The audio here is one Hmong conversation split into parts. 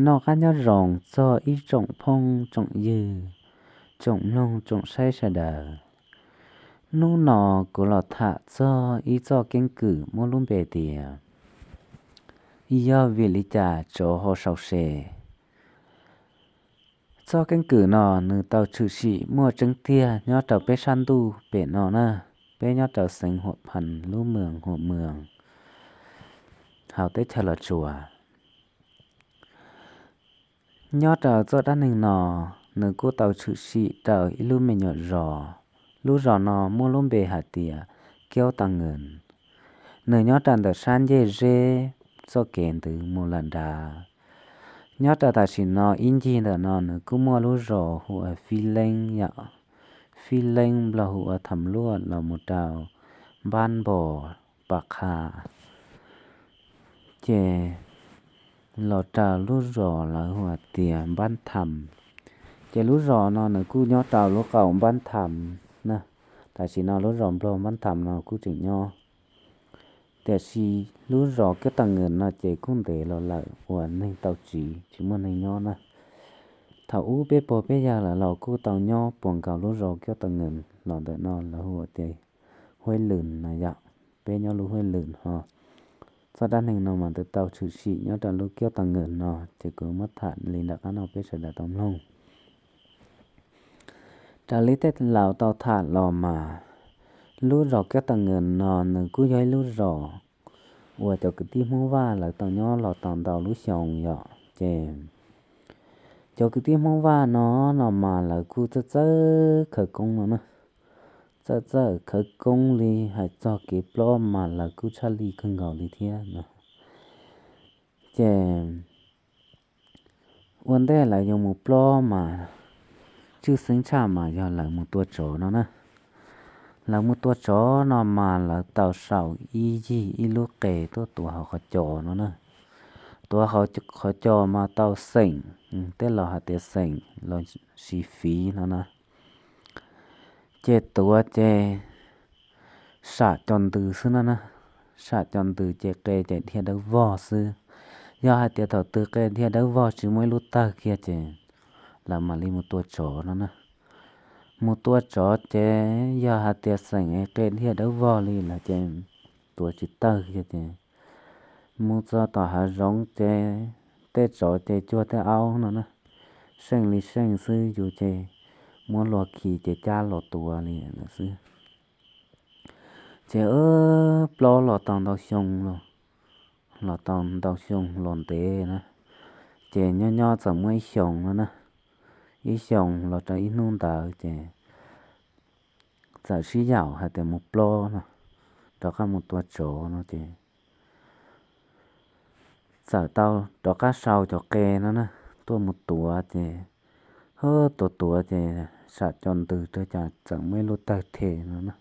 Noj qab nyob zoo txog ib tsoom phooj tsoom ywg, tsoom mloog tsoom saib sawv daws. Hnub no kuv los tham txog ib txoj keeb kwm muab lub npe tias yog vim li cas tsov ho sau se. Txoj keeb kwm no nws tau tshwm sim muaj tseeb tiag nyob rau peb sab ntuj pem no na, peb nyob rau xeev Huam Phas lub moos Huam Moos hauv teb chaws Los Tsuas. Nyob rau txoj dab neeg no, nws kuj tau tshwm sim rau ib lub me nyuam zos. Lub zos no muaj lub npe hais tias Kiaub Tau Nkees. Nws nyob rau ntawm sab ncej zeb txoj kev ntws mus lawm nrad. Nyob rau tam sim no ib ncig ntawm no nws kuj muaj lub zos hu ua Fib Leeb yom, Fib Leeb nplog hu ua Tham Luaj los mus rau Npab Npos Pas Qha, ces los rau lub zos lawv hu tias Npab Tham. Ces lub zos no nws kuj nyob rau lub qaum Npab Tham na. Tam sim no lub zos nplog Npab Tham no kuj tseem nyob. Tiam sis lub zos Kiaub Tau Nkees no ces kuj ntev los lawm uas neeg tau tsiv tsis muaj neeg nyob na. Thaum ub peb pog peb yawg lawv los kuj tau nyob puas nkaus lub zos Kiaub Tau Nkees los ntawm no lawv hu tias Huaib Lwm na yom. Peb nyob lub Huaib Lwm ho. Txoj dab neeg no mas nws tau tshwm sim nyob rau lub Kiaub Tau Nkees no ces kuv muab tham li nram qab no peb sawv daws tau mloog. Raws li tej laus tau tham los mas lub zos Kiaub Tau Nkees no nws kuj yog ib lub zos uas cov kwv tij Hmoob Vaj lawv tau nyob los tau ntau lub xyoo yom. Ces cov kwv tij Hmoob Vaj no no mas lawv kuj txawj txawj khawv koob no na. Txawj txawj khawv koob li, hais txog kev plob mas lawv kuj tshaj lij kawg nkaus li thiab no. Ces ua ntej lawv yuav mus plob mas tshwj xeeb tshaj mas yog lawv mus tua tsov no na. Lawv mus tua tsov no mas lawv tau sau ib yig ib lub qe tuaj tuav hauv qhov cos no na. Tuav hauv qhov cos mas tau xeem, tej laus hais tias xeem los sis fiv no na. Ces tuav ces sam cos ntws xwb no na. Sam cos ntws ces qe ces dhia dawb vog xwb. Yog hais tias thaum twg qe dhia dawb vog tsis muaj ib lub tawg kiag ces lawv mam li mus tua tsov no na. Mus tua tsov ces yog hais tias xeem es qe dhia dawb vog li lawm ces tuav tsis tawg kiag ces mus txog tom hav zoov ces tej tsov ces cuag tej aub no na, seej li seej xwb, yus ces muab luag khi ces cab los tuav li lawm xwb. Ces plob los tau ntau xyoo los, los tau ntau xyoo los ntev na, ces nyob nyob txawm muaj ib xyoos no na, ib xyoos los rau ib hnub ntawd ces txawm sib yaum hais tias mus plob no, rov qab mus tua tsov no ces txawm tau rov qab sau cov qe no na, tuaj mus tuav ces, hub, tuav tuav ces sam cos ntws rau cas txawm muaj ib lub tawg rhe no na.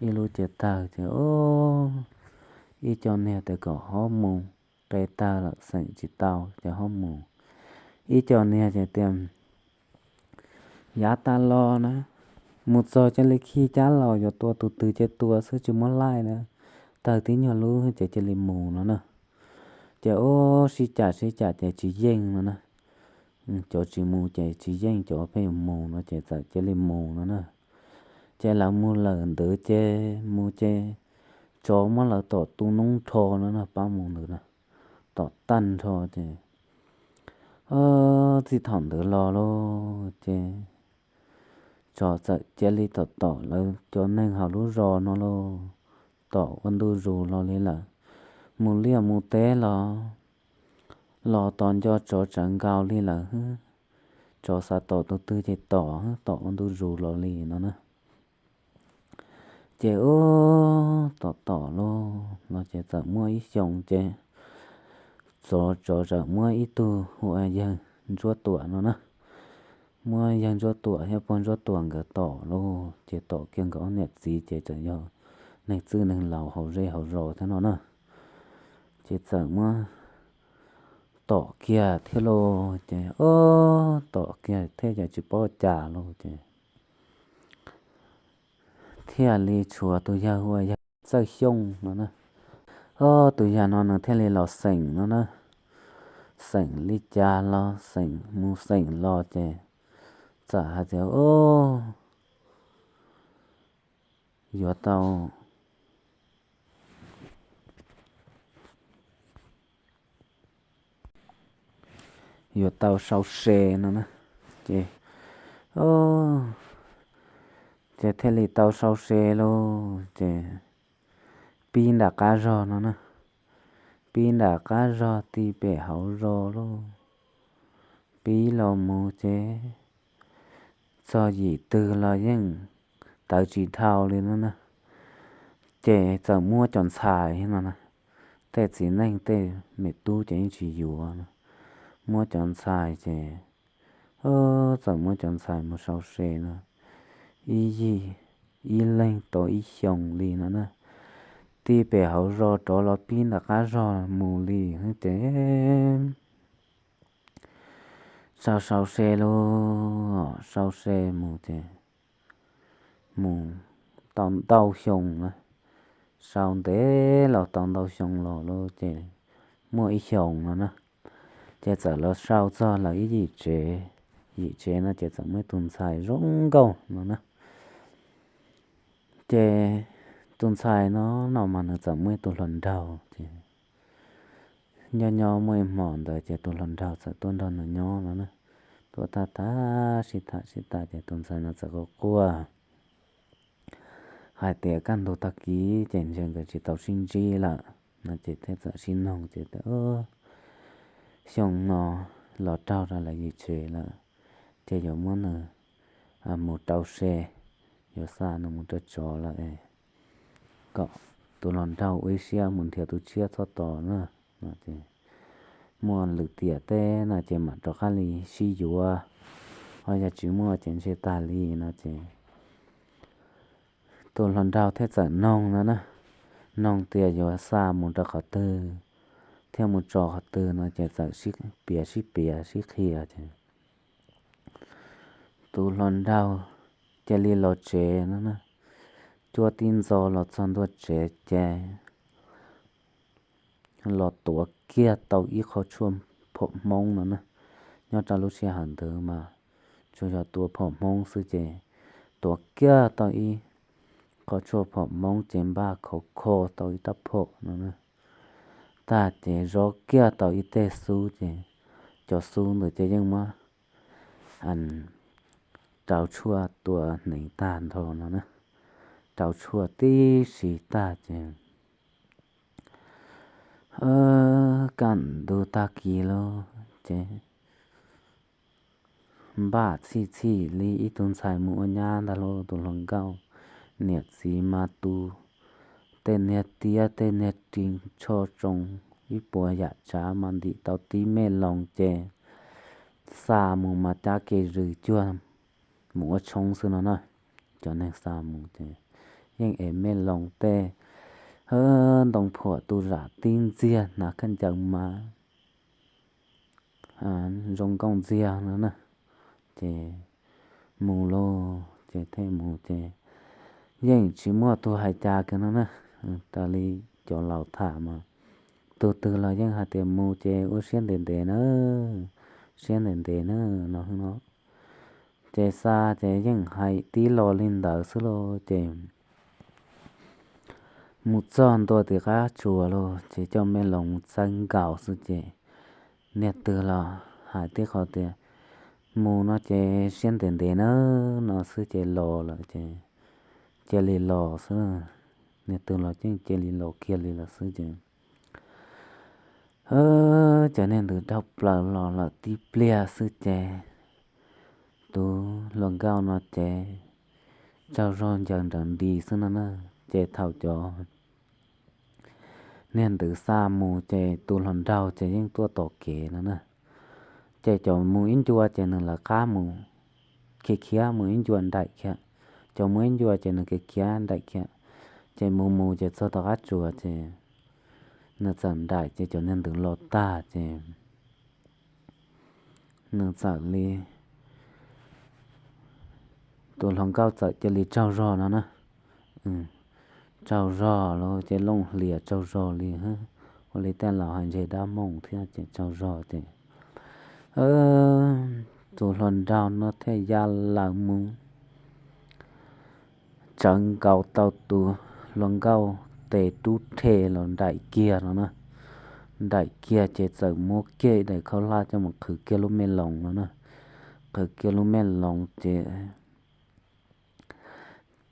Ib lub ces tawg ces, ub, ib co niag tias kom ho mus, qe tawg lawm xeem tsis tau ces ho mus. Ib co niag ces tias yav tas los na, mus txog cia li khi cab los, yuav tua tus twg ces tua xwb tsis muab laij na, tawg tib nyuag lub ces cia li mus no na. Ces ub, sib cam sib cam ces tsis yeej no na. Cov tsis mus ces tsis yeej, cov pheej yuav mus no ces txawm cia li mus no na. Ces lawv mus lawm ntawd ces mus ces tsov muab lawv tom tu noob nrho no na, pab mus ntawd na, tom tag nrho ces txij thaum ntawd los lauj ces tsov txawm cia li tom tom lawv cov neeg hauv lub zos no lauj, tom ua ntu zus los li lawm. Mus liaj mus teb los, los tos nco tsov tsawv nkaus li lawm. Tsov xav tom tus twg ces tom, tom ua ntu zus los li no na. Ces ub, tom tom lauj los ces txawm muaj ib xyoos ces tsov, tsov txawm muab ib tug hu ua yawg Ntsuab Tuam no na. Muab yawg Ntsuab Tuam thiab pog Ntsuab Tuam nkawd tom lauj, ces tom kiag nkawd ob niam txiv ces txawm yog neeg txwj neeg laus hauv zej hauv zos thiab no na. Ces txawm muab tom kiag thiab lauj, ces ub, tom kiag thiab ces tsis paub cas lauj ces thiaj li tshuav tus yawg hu ua yawg Txawj Xyooj no na. Ob, tus yawg no nws thiaj li los xeem no na. xeem li cas los xeem mus xeem los ces txawm hais tias, o, yuav tau, yuav tau sau se no na. Ces, ces thiaj li tau sau se lauj. Ces pib nram qab zog no na, pib nram qab zog ti pem hauv zos lauj. Pib los mus ces txog yim twg los yeej tawv tsis dhau li no na. Ces txawm muab cov ntxhais no na, tej txiv neej tej me tub ces yeej tsis yuav no, muab cov ntxhais ces, txawm muab cov ntxhais mus sau se no, ib yig, ib leeg tau ib xyoos li no na. Ti pem hauv zos rov los pib nram qab zog mus li ces sau sau se lauj, sau se mus ces mus tau ntau xyoo na, sau ntev los tau ntau xyoo los lauj ces muaj ib xyoos no na, ces txawm los sau txog lawv ib yim tsev, yim tsev no ces txawm muaj ib tug ntxhais zoo nkauj no na. Ces tus ntxhais no, no mas nws txawm muaj ib tug hluas nraug ces nyob nyob muaj ib hmos ntawd ces tus hluas nraug txawm tuaj nrog nws nyob no na. Tuaj tag tag sib tham sib tham ces tus ntxhais no txawm quaj quaj hais tias kaj ntug tag kis ces ntshe nkawd tsis tau sib ntsib lawm no ces thiaj txawm sib noog ces tias, xyoo no los raug rau lawv yim tsev lawm, ces yuav muab nws mus rau se, yuav xa nws mus rau tsov lawm, kom tus hluas nraug ua ib siab mus nrhiav tus tshiab txhob tos na no ces muaj lwm tiam teb no ces mam rov qab li sib yuav, ho yog tsis muaj ces ntshe tag li no ces tus hluas nraug thiaj txawm noog no na, noog tias yuav xa mus rau qhov twg thiab mus tso qhov twg no ces txawm sib piav sib piav sib qhia ces tus hluas nraug cia li los tsev no na. Cuab tib ntxo los txog ntua tsev ces los tuav kiag tau ib qho tshuaj phom hmoob no na. Nyob rau lub sij hawm ntawd mas tsuas yog tua phom hmoob xwb ces tuav kiag tau ib qho tshuaj phom hmoob ces npaj khov kho tau ib rab phom no na. Tag ces zov kiag tau ib teg xub ces cov xub ntawd ces yeej muab rau tshuaj tua hneev tag nrho no na. Rau tshuaj tib si tag ces kaj ntug tag kis lawm ces npaj txhij txhij li ib tug ntxhais mus ua nyab ntag lauj. Tus hluas nkauj niam txiv mas tu tej niag tiab tej niag ris tsho tsoo ib puas yam tsav mas ntim tau tib me loos ces xa mus mas cab kev zws cuag mus ua tshoob xwb no na. Cov neeg xa mus ces yeej ev me loos tej ntoo phuam tu zam tib ntxiag hnav khaub ncaws mas zoo nkauj ntxiag no na. Ces mus lauj, ces thiaj mus ces yeej tsis muaj tus hais cas kiag no na. Raws li cov laus tham mas tus twg los yeej hais tias mus ces ua siab ntev ntev na, siab ntev ntev na no no. Ces xa ces yeej hais tib lo li ntawd xwb lauj. Ces mus txog ntua tim qab tsuas lauj ces coj me loos mus txawb nkaus xwb ces niag twg los hais tib qho tias mus no ces siab ntev ntev na no xwb ces los lawm ces cia li los xwb. Niag twg los yeej cia li los kiag li lawm xwb ces cov niag ntawd dhau plaws los lawm tib pliag xwb ces tus hluas nkauj no ces tsaug zog ncaws nrawm nris xwb no na. Ces thaum cov niag ntawd xa mus ces tus hluas nraug ces yeej tuaj tom kev no na. Ces cov mus ib ncua ces nws lawv qab mus khiav khiav mus ib ncua nraim kiag, cov mus ib ncua ces nws khiav khiav nraim kiag. Ces mus mus ces txog tom qab tsuas ces nws txawm nraim ces cov niag ntawd los tag ces nws txawm li, tus hluas nkauj txawm cia li tsaug zog no na. Tsaug zog los ces looj hlias tsaug zog li, ua li tej laus hais ntshe dab mooj thiab ces tsaug zog ces Tus hluas nraug no thiaj ya lawm mus tsawv nkaus tau tus hluas nkauj tes rub rhe los nraim kiag no na. Nraim kiag ces txawm muab kiag ib daim khaub hlab coj mus qhwv kiag lub me loos no na. Qhwv kiag lub me loos ces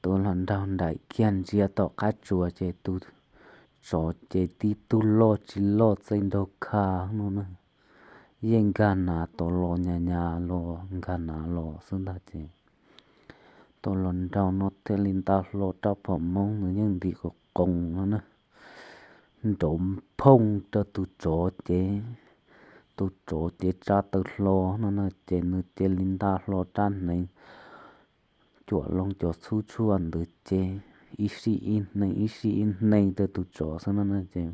tus hluas nraug nraim kiag ntsia tom qab tsuas ces tus tsov ces tib tug loj tsis loj txaij nraug kha no na. Yeej nkag nav tod los nyas nyas los nkag nav los xwb ntag ces tus hluas nraug no thiaj li nta hlo rab phom moob nws yeej ntim qos qoos no na, nrov phooj rau tus tsov ces tus tsov ces tsa taw hlo no na ces nws cia li nta hlo rab hneev cuam loo cuam txhub tshuaj ntawd ces ib sij ib hneev ib sij ib hneev rau tus tsov xwb no na ces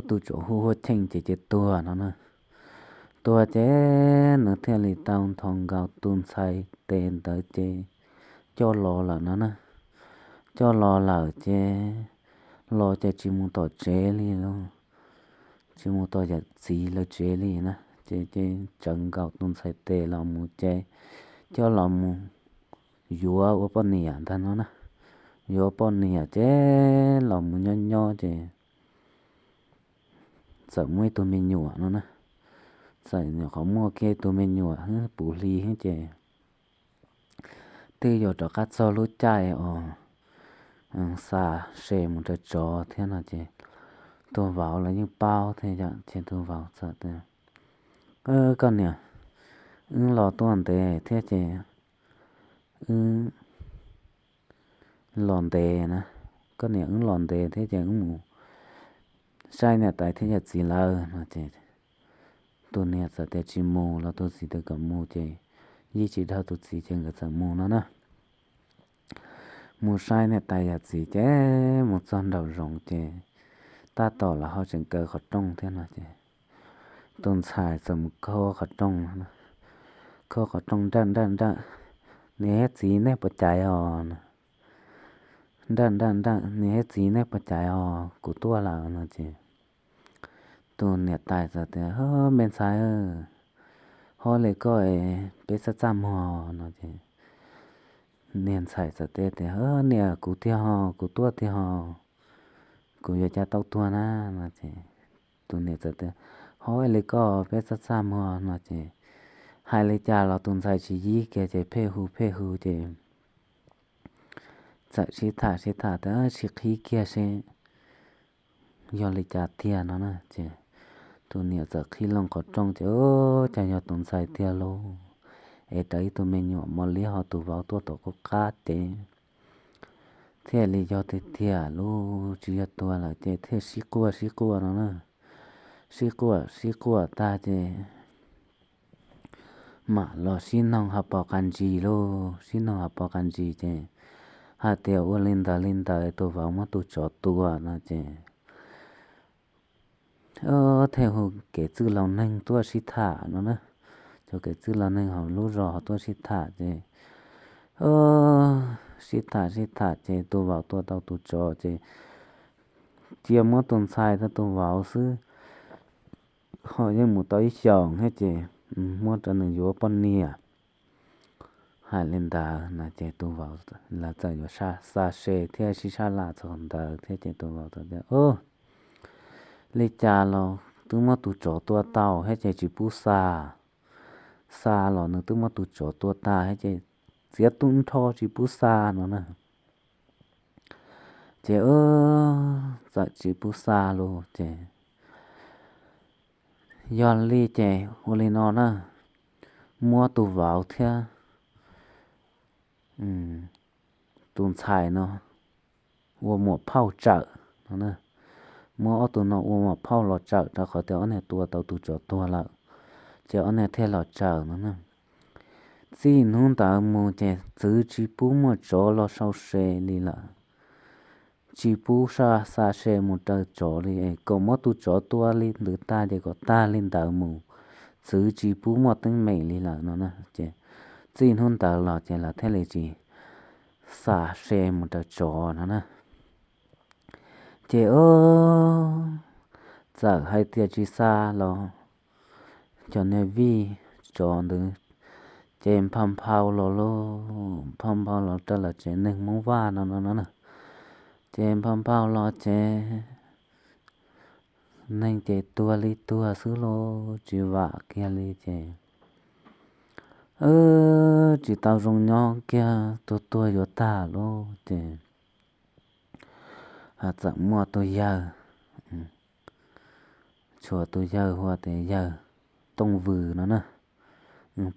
tus tsov hu huaj cheej ces ces tuag no na. Tuag ces nws thiaj li tau nthos nkaus tus ntxhais tes ntawd ces coj los lawm no na. Coj los lawm ces los ces tsis mus tom tsev li lauj, tsis mus tom yawm txiv lawv tsev li na ces ces tsawv nkaus tus ntxhais tes los mus ces coj los mus yuav ua poj niam ntag no na. Yuav ua poj niam ces los mus nyob nyob ces txawm muaj ib tug me nyuam no na. Txawm nyuam qhuav muaj kiag ib tug me nyuam puv hli ces twb yuav rov qab txog lub caij uas xa se mus rau tsov thiab no ces tus vauv los yeej paub thiab yom ces tus vauv txawm tias, Koj niam, wb los tuaj ntev thiab ces wb los ntev na, koj niam wb los ntev thiab ces wb mus saib niam tais thiab yawm txiv lawm no ces tus niam txawm tias tsis mus los tus txiv tias kom mus ces yeej tsis dhau tus txiv ces nkawd txawm mus no na. Mus saib niam tais yawm txiv ces mus txog nraum zoov ces tab tom los ho tseem kaw qhov rooj thiab no ces tus ntxhais txawm mus khob qhov rooj, khob qhov rooj nrawj nrawj nrawj, Niam thiab txiv nej puas caiv os? Nrawj nrawj nrawj, Niam thiab txiv nej puas caiv os? Kuv tuaj lawm no ces tus niam tais txawm tias, Me ntxhais, ho li koj es peb txaj txaj muag no ces niag ntxhais txawm teb tias, Niam, kuv tiag ho, kuv tuaj tiag ho, kuv yuav cas tau tuag na no ces tus niam txawm tias, Ho li koj peb txaj txaj muag no ces hais li cas los tus ntxhais tsis yib kiag ces pheej hu pheej hu ces txawm sib tham sib tham tias sib qhib kiag seb yog li cas tiag no na ces tus niam txawm qhib loo qhov rooj ces, Cas yog tus ntxhais tiag lauj, es raws ib tug me nyuam mos liab ho tus vauv tuaj tom qub qab ces thiaj li yog tiag tiag lauj, tsis yog tuag lawm ces thiaj sib quaj sib quaj no na. Sib quaj sib quaj tag ces mam los sib noog ho pom qas ntsis lauj, sib noog ho pom qas ntsis ces hais tias ua li ntawd li ntawd tus vauv muab tus tsov tua no ces thiaj hu kev txwj laus neeg tuaj sib tham no na. Cov kev txwj laus neeg hauv lub zos ho tuaj sib tham ces sib tham sib tham ces tus vauv tua tau tus tsov ces cia muab tus ntxhais rau tus vauv xwb, ho yeej mus tau ib xyoos thiab ces muab rau nws yuav poj niam. Hais li ntawd no ces tus vauv lawv txawm yuav xa se thiab sib sab laj txog ntawd thiab ces tus vauv txawm tias, Li cas los twb muab tus tsov tua tau thiab ces tsis pub xa, xa los nws twb muab tus tsov tua tag thiab ces txiav tub nrho tsis pub xa no na. Ces txawm tsis pub xa los ces yog li ces ua li no na, muab tus vauv thiab tus ntxhais no ua muam phauj tsawm no na. Muab ob tug no ua muam phauj los tsawm rau qhov tias ob niag tua tau tus tsov tuag lawm, ces ob niag thiaj los tsawm no na. Txij hnub ntawd mus ces txwv tsis pub muaj tsov los sau se li lawm, tsis pub xa se mus raws tsov li es kom muab tus tsov tua li ntawd tag ces kom tag li ntawd mus, txwv tsis pub muaj teeb meem li lawm no na. Ces txij hnub ntawd los ces lawv thiaj li tsis xa se mus raws tsov no na. Ces txawm hais tias tsis xa los cov niag vij tsov ntawd ces nphau nphau los lauj, nphau nphau los rau lawv tsev neeg Hmoob Vaj no no no na. Ces nphau nphau los ces neeg ces tuag li tuag xwb lauj, tsis vam kiag li ces tsis tau zoo nyob kiag, tuag tuag yuav tag lauj ces txawm muaj tus yawg, tshuav tus yawg hu ua tias yawg Tooj Vws no na.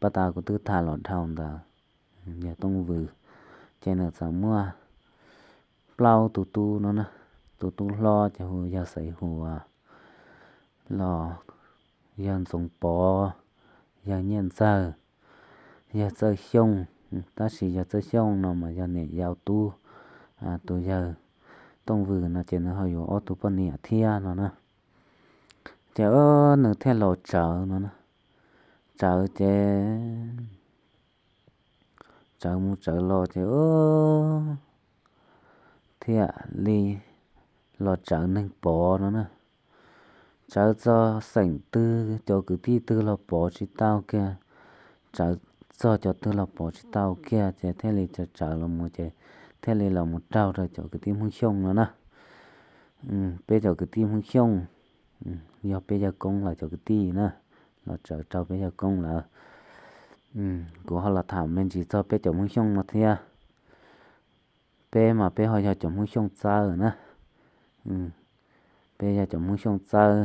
Pab tas kuv twb tham los dhau ntawd, yawg Tooj Vws, ces nws txawm muaj plaub tus tub no na. Tus tub hlob ces hu yawg Xaiv Huas, los yawg Ntxoov Pov, yawg Nyiaj Ntxawg, yawg Txawj Xyooj, tab sis yawg Txawj Xyooj no mas yog niam yau tub tus yawg Tooj Vws no ces nws ho yuav ob tug poj niam thiab no na. Ces nws thiaj los tsawv no na, tsawv ces tsawv mus tsawv los ces thiaj li los tsawv neeg pov no na. Tsawv txog xeem twg cov kwv tij twg los pov tsis tau kiag, tsawv txog cov twg los pov tsis tau kiag ces thiaj li tsawv tsawv los mus ces thiaj li los mus raug rau cov kwv tij Hmoob Xyooj no na. Peb cov kwv tij Hmoob Xyooj, yog peb yawg koob lawv cov kwv tij na, los tsawv raug peb yawg koob lawv. Kuv ho los tham me ntsis txog peb cov Hmoob Xyooj no thiab. Peb mas peb ho yog cov Hmoob Xyooj txawj na. Peb yog cov Hmoob Xyooj txawj.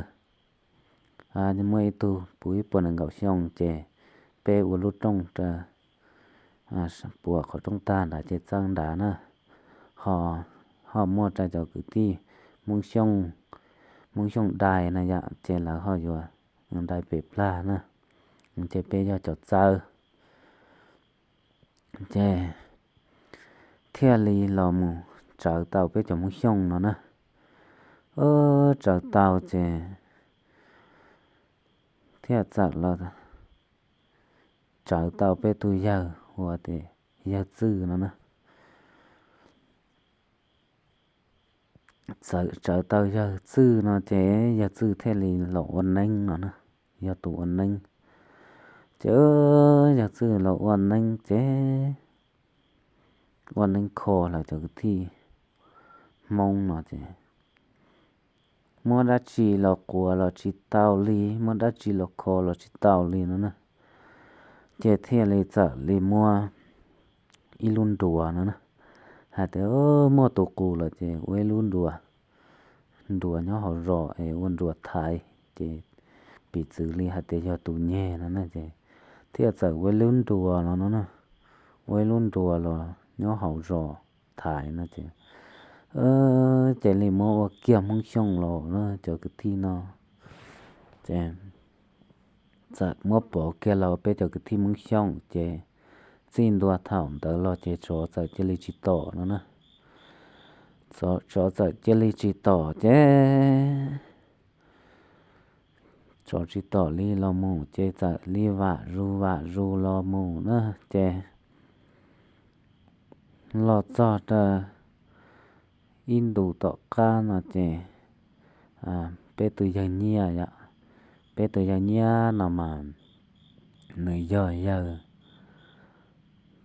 Muaj ib tug puv ib puas nees nkaum xyoo ces peb ua lub rooj rau puas qhov rooj tag nrad ces txawj nrad na. Ho, ho muaj rau cov kwv tij Hmoob Xyooj, Hmoob Xyooj dai na yom, ces lawv ho yuav dai pem plag na. Ces peb yog cov txawj. Ces thiaj li los mus tsawv tau peb cov Hmoob Xyooj no na. Tsawv tau ces thiaj txawm los tsawv tau peb tus yawg hu ua tias yawg Txwj no na. Txawm tsawv tau yawg Txwj no ces yawg Txwj thiaj li los ua neeb no na, yog tus ua neeb. Ces yawg Txwj los ua neeb ces ua neeb kho lawv cov kwv tij Hmoob no ces muab dab tsi los quas los tsis tau li, muab dab tsi los kho los tsis tau li no na. Ces thiaj li txawm li muab ib lub nruas no na, hais tias muaj tus qus lawm ces ua ib lub nruas, nruas nyob hauv zos es ua nruas thaiv, ces piv txwv li hais tias yog tus nyeg no na, ces thiaj txawm ua ib lub nruas los no na, ua ib lub nruas los nyob hauv zos thaiv no ces, ces li muab ua kiag Hmoob Xyooj los na cov kwv tij no. Ces txawm muab pov kiag los peb cov kwv tij Hmoob Xyooj ces txij ntua thaum ntawd los ces tsov txawm cia li tsis tom no na. Tsov txawm cia li tsis tom ces tsov tsis tom li los mus ces txawm li vam zus vam zus los mus na ces los txog rau ib ntus tom qab no ces peb tus yawg Nyiaj yom, peb tus yawg Nyiaj no mas nws yog yawg,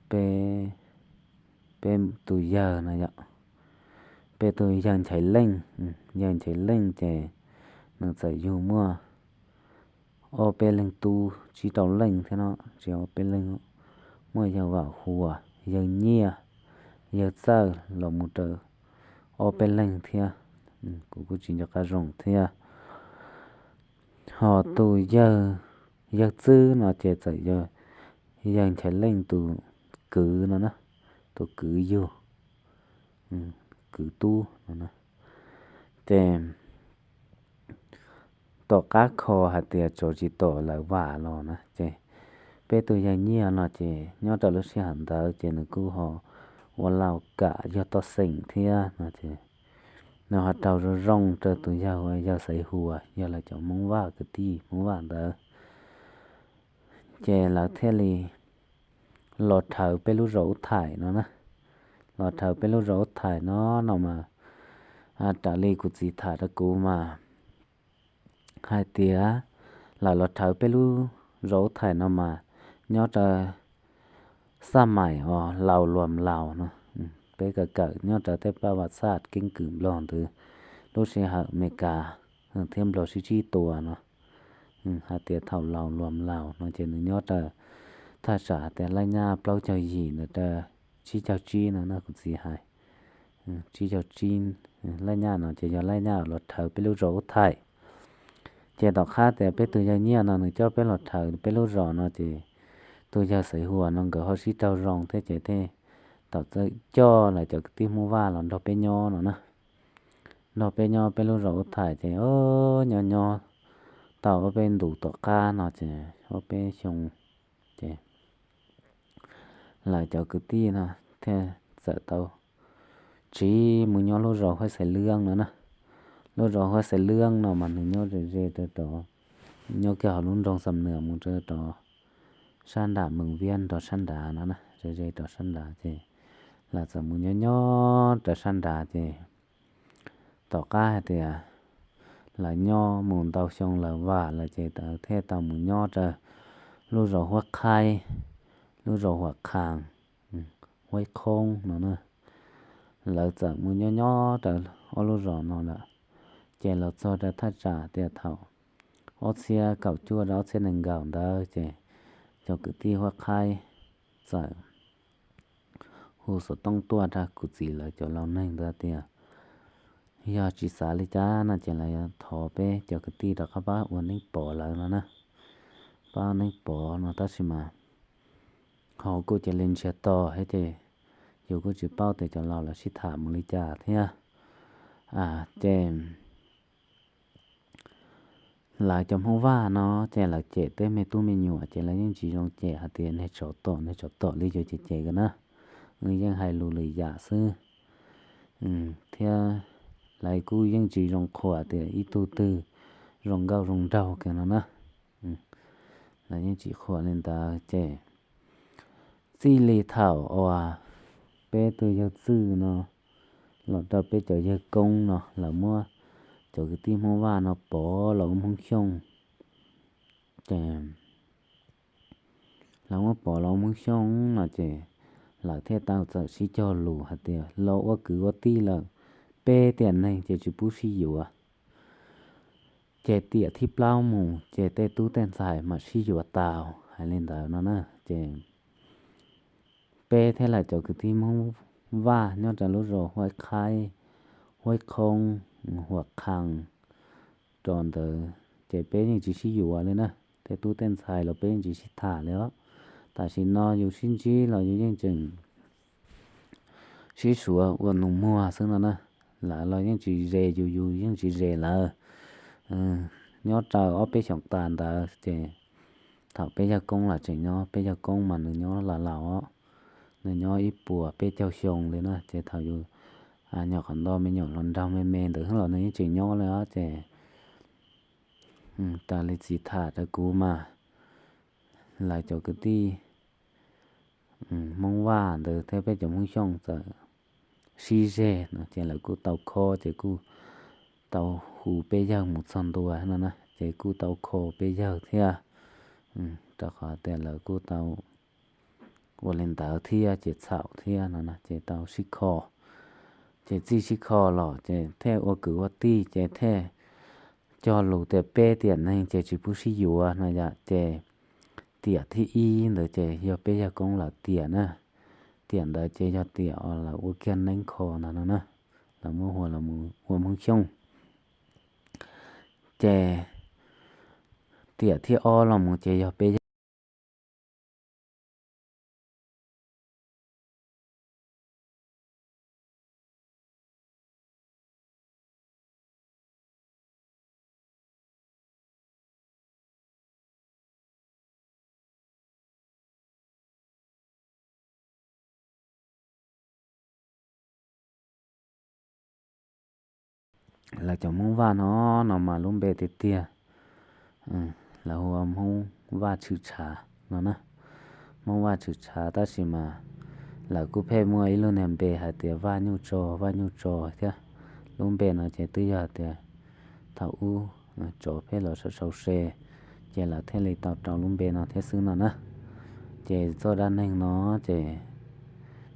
peb, peb tus yawg no yom, peb tus yawg Nchaiv Leej, yawg Nchaiv Leej ces nws txawm yug muaj ob peb leeg tub, tsib rau leej thiab no, tsis ob peb leeg. Muaj yawg Vam Huas, yawg Nyiaj, yawg Txawj los mus rau ob peb leeg thiab, kuv kuj tsis nco qab zoo thiab. Ho tus yawg, yawg Txwj no ces txawm yog yawg Nchaiv Leej tus kwv no na, tus kwv yug, kwv tub no na. Ces tom qab kho hais tias tsov tsis tom lawv vam los na ces peb tus yawg Nyiaj no ces nyob rau lub sij hawm ntawd ces nws kuj ho ua lau kam yog toj xeem thiab no ces nws ho raug zoo zoo rau tus yawg uas yawg Xaiv Huas, yog lawv cov Hmoob Vaj kwv tij Hmoob Vaj ntawd. Ces lawv thiaj li los rhawv peb lub zos Ub Thaim no na. Los rhawv peb lub zos Ub Thaim no, no mas raws li kuv txiv tham rau kuv mas hais tias lawv los rhawv peb lub zos Ub Thaim no mas nyob rau xaj maim os laus luam laus no, peb kawm kawm nyob rau tej paj vas xaj keeb kwm Nplog ntawd, lub sij hawm Amelikas thiab Nplog sib tsib tua no, hais tias thaum laus luam laus no ces nws nyob rau thaj tsam tias laj nyaj plaub caug yim ntawm rau tsib caug tsib no na kuv txiv hais. Tsib caug tsib, laj nyaj no ces yog laj nyaj los rhawv peb lub zos Ub Thaim. Ces tom qab tias peb tus yawg Nyiaj no nws coj peb los rhawv peb lub zos no ces tus yawg Xaiv Huas no nkawd ho sib raug zoo thiab ces tej thaum txawm coj lawv cov kwv tij Hmoob Vaj los nrog peb nyob no na. Nrog peb nyob peb lub zos Ub Thaim ces nyob nyob tau ob peb ntus tom qab no ces ob peb xyoo ces lawv cov kwv tij no thiaj txawm tau tsiv mus nyob lub zos Huab Xaiv Lwb no na. Lub zos Huab Xaiv Lwb no mas nws nyob ze ze rau rov, nyob kiag hauv lub nroog Xam Nwm mus rau rov sab nram Mees Viab rov sab nrad no na, ze ze rov sab nrad ces lawv txawm mus nyob nyob rau sab nrad ces tom qab hais tias lawv nyob mus ntau xyoo lawv vam lawm ces lawv thiaj tau mus nyob rau lub zos Huab Qhaib, lub zos Huam Khas, Huab Qhoob no na. Lawv txawm mus nyob nyob rau ob lub zos no lawm, ces los txog rau thaj tsam tias thaum ob txhiab kaum cuaj rau ob txhiab nees nkaum ntawd ces cov kwv tij Huab Qhaib txawm hu xov tooj tuaj rau kuv txiv lawv cov laus neeg ntawd tias yog tsis xav li cas no ces lawv yuav thov peb cov kwv tij rov qab pab ua neeb pov lawv no na. Pab neeb pov no tab sis mas ho kuj cia li ntsiag to thiab ces yus kuj tsis paub tias cov laus lawv sib tham mus li cas thiab. Ces lawv cov Hmoob Vaj no ces lawv cem tej me tub me nyuam ces lawv yeej tsis zoo cem hais tias neg tsov tom neg tsov tom li yuav cem cem ko na. Yeej hais lus lwm yam xwb. Thiab lawv kuj yeej tsis zoo qhuas tias ib tug twg zoo nkauj zoo nraug kiag no na. Lawv yeej tsis qhuas li ntawd ces txij li thaum uas peb tus yawg Txwj no los rau peb cov yawg Koob no lawv muab cov kwv tij Hmoob Vaj no pov los ua Hmoob Xyooj ces lawv muab pov los ua Hmoob Xyooj no ces lawv thiaj tau txawm sib cog lus hais tias los ua kwv ua tij lawm peb tiam neeg ces tsis pub sib yuav. Ces tiam thib plaub mus ces tej tub tej ntxhais mam sib yuav tau, hais li ntawd no na. Ces peb thiab lawv cov kwv tij Hmoob Vaj nyob rau lub zos Huab Qhaib, Huab Qhoob, Huam Khas rau ntawd ces peb yeej tsis sib yuav li na. Tej tub tej ntxhais los peb yeej tsis sib tham li os. Tam sim no yus sib ntsib los yus yeej tseem sib suav ua nus muag xwb no na. Lawv los yeej tsis ze yus, yus yeej tsis ze lawv. Nyob rau ob peb xyoos tas ntawd ces thaum peb yawg Koob los tseem nyob, peb yawg Koob mas nws nyob laus laus os, nws nyob ib puas peb caug xyoo li na. Ces thaum yus nyuam qhuav nto me nyuam hluas nraug me me ntawd los nws yeej tseem nyob li os. Ces raws li txiv tham rau kuv mas lawv cov kwv tij Hmoob Vaj ntawd thiab peb cov Hmoob Xyooj txawm sib zeg no ces lawv kuj tau kho ces kuj tau hu peb yawg mus txog ntua no na, ces kuj tau kho peb yawg thiab. Rau qhov tias lawv kuj tau ua li ntawd thiab ces txhaum thiab no ces tau sib kho. Ces txij sib kho los ces thiaj ua kwv ua tij ces thiaj cog lus tias peb tiam neeg ces tsis pub sib yuav no yom. Ces tiam thib ib ntawd ces yog peb yawg Koob lawv tiam na. Tiam ntawd ces yog tiam uas lawv ua kiag neeb kho ntawd no na, lawv muab hu los ua Hmoob Xyooj. Ces tiam thib ob los mus ces yog peb yawg Lawv cov Hmoob Vaj no, no mas lub npe tiag tiag lawv hu ua Hmoob Vaj Tshwm Tshav no na. Hmoob Vaj Tshwm Tshav tab sis mas lawv kuj pheej muaj ib lub niag npe hais tias Vaj Nyuj Tso, Vaj Nyuj Tso thiab. Lub npe no ces twb yog tias thaum ub tsov pheej los sau sau se, ces lawv thiaj li tau rau lub npe no thiab xwb no na. Ces txoj dab neeg no ces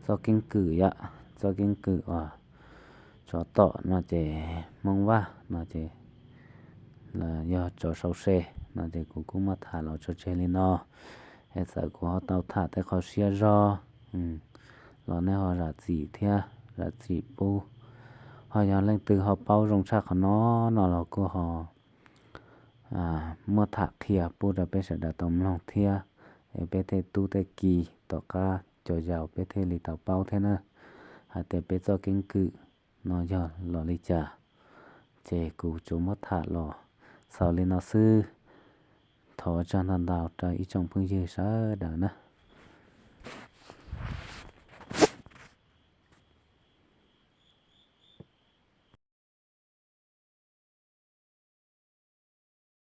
txoj keeb kwm yom, txoj keeb kwm uas tsov tom no ces Hmoob Vaj no ces yog tsov sau se no ces kuv kuj muab tham los tso tseg li no. Es txawm kuv ho tau tham tej qhov siab zog los nej ho zam txim thiab, zam txim pub. Ho yog leej twg ho paub zoo tshaj qhov no no los kuj ho muab tham qhia pub rau peb sawv daws tau mloog thiab, es peb tej tub tej ki tom qab cov yaus peb thiaj li tau paub thiab na, hais tias peb txoj keeb kwm no yog los li cas. Ces kuv tsuas muab tham los xaus li no xwb. Thov ua tsaug ntau ntau rau ib tsoom phooj ywg sawv daws na.